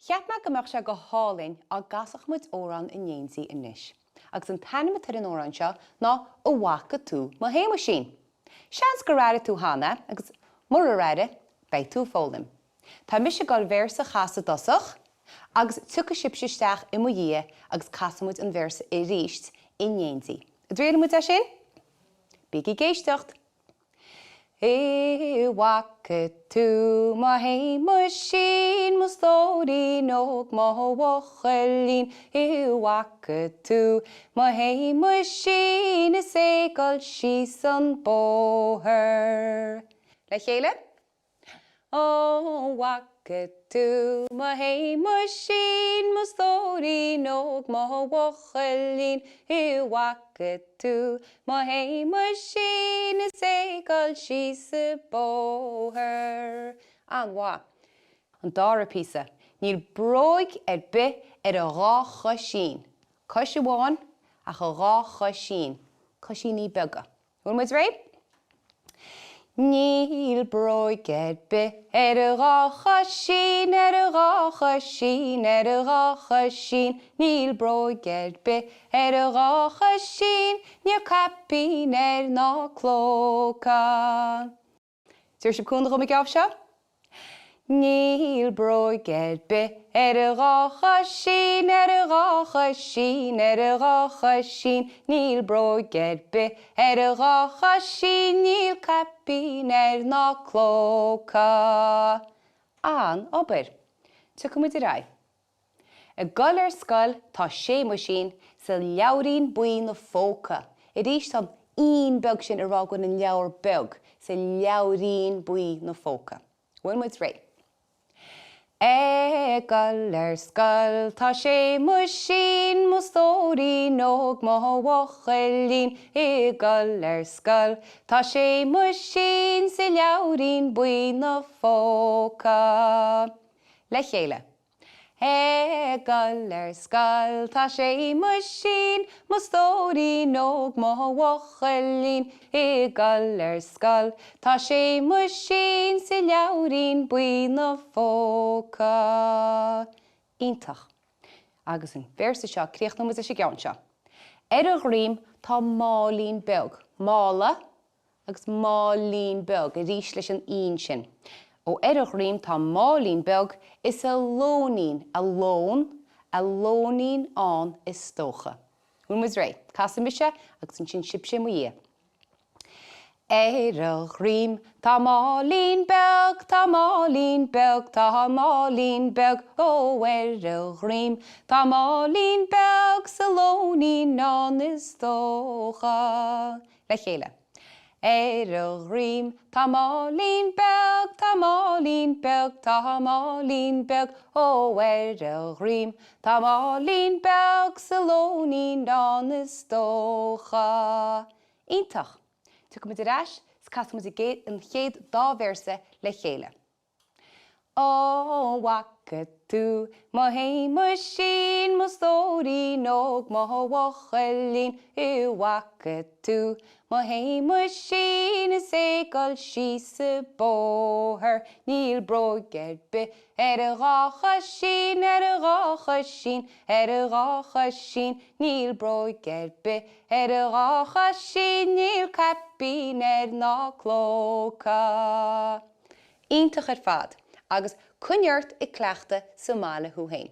Cheap mé go mbeadh sé go hálainn á gcasfadh muid amhrán in éindí anois. Agus an t-ainm atá ar an amhrán seo ná An bhfaca tú mo Shéamuisín? Seans gur airigh tú cheana é agus murar airigh, beidh tú ag foghlaim. Tá mise ag dul véarsa a chasadh i dtosach agus tiocfaidh sibhse isteach i mo dhiaidh agus casfaidh muid an véarsa arís in éindí. An dtriailfidh muid é sin? Bígí ag éisteacht! An bhfaca tú mo Shéamuisín, mo stóirín óg, mo bhuachaillín, An bhfaca tú mo Shéamuisín is é ag dul síos an bóthar. Le chéile. An bhfaca tú mo Shéamuisín, mo stóirín óg, mo bhuachaillín, An bhfaca tú mo Shéamuisín is é ag dul síos an bóthar. An-mhaith. An dara píosa. Níl bróig ar bith ar a dhá choisín. Cois amháin ach a dhá choisín. Coisíní beaga. Bhfuil muid réidh? Níl bróig ar bith ar a dhá choisín, ar a dhá choisín, ar a dhá choisín, Níl bróig ar bith ar a dhá choisín, níl caipín air ná clóca. Tabharfaidh sibh cúnamh dhom ag geábh seo? Níl bróig ar bith ar a dhá choisín, ar a dhá choisín, ar a dhá choisín, Níl bróig ar bith ar a dhá choisín, níl caipín air ná clóca. An-obair. Tiocfaidh muid ar aghaidh. Ag dul ar scoil tá Séamuisín 's a leabhairín buí 'na phóca. Arís tá an ín beag sin ag rá go bhfuil an leabhar beag, 's a leabhairín buí 'na phóca. Bhfuil muid réidh? Ag dul ar scoil tá Séamuisín, mo stóirín óg, mo bhuachaillín. Ag dul ar scoil tá Séamuisín 's a leabhairín buí 'na phóca. Le chéile. Ag dul ar scoil tá Séamuisín, mo stóirín óg, mo bhuachaillín. Ag dul ar scoil tá Séamuisín 's a leabhairín buí 'na phóca. Iontach. Agus an véarsa seo, críochnóidh muid leis an gceann seo. Ar a dhroim tá máilín beag, mála agus máilín beag, arís leis an ín sin. Ó ar a dhroim tá máilín beag is a lóinín, a lón, a lóinín ann is dócha. Bhfuil muid réidh? Casfaidh mise agus ansin sibhse i mo dhiaidh. Ar a dhroim tá máilín beag, tá máilín beag, tá máilín beag, ó ar a dhroim tá máilín beag 's a lóinín ann is dócha. Le chéile. Ar a dhroim tá máilín beag, tá máilín beag, tá máilín beag, ó ar a dhroim tá máilín beag 's a lóinín ann is dócha. Iontach! Tiocfaidh muid ar ais 's casfaidh muid an chéad dá véarsa le chéile. An bhfaca tú mo Shéamuisín, mo stóirín óg, mo bhuachaillín, An bhfaca tú mo Shéamuisín is é ag dul síos an bóthar, Níl bróig ar bith ar a dhá choisín, ar a dhá choisín, ar a dhá choisín, Níl bróig ar bith ar a dhá choisín, níl caipín air ná clóca. Iontach ar fad, agus coinnigh ort ag cleachtadh sa mbaile thú féin.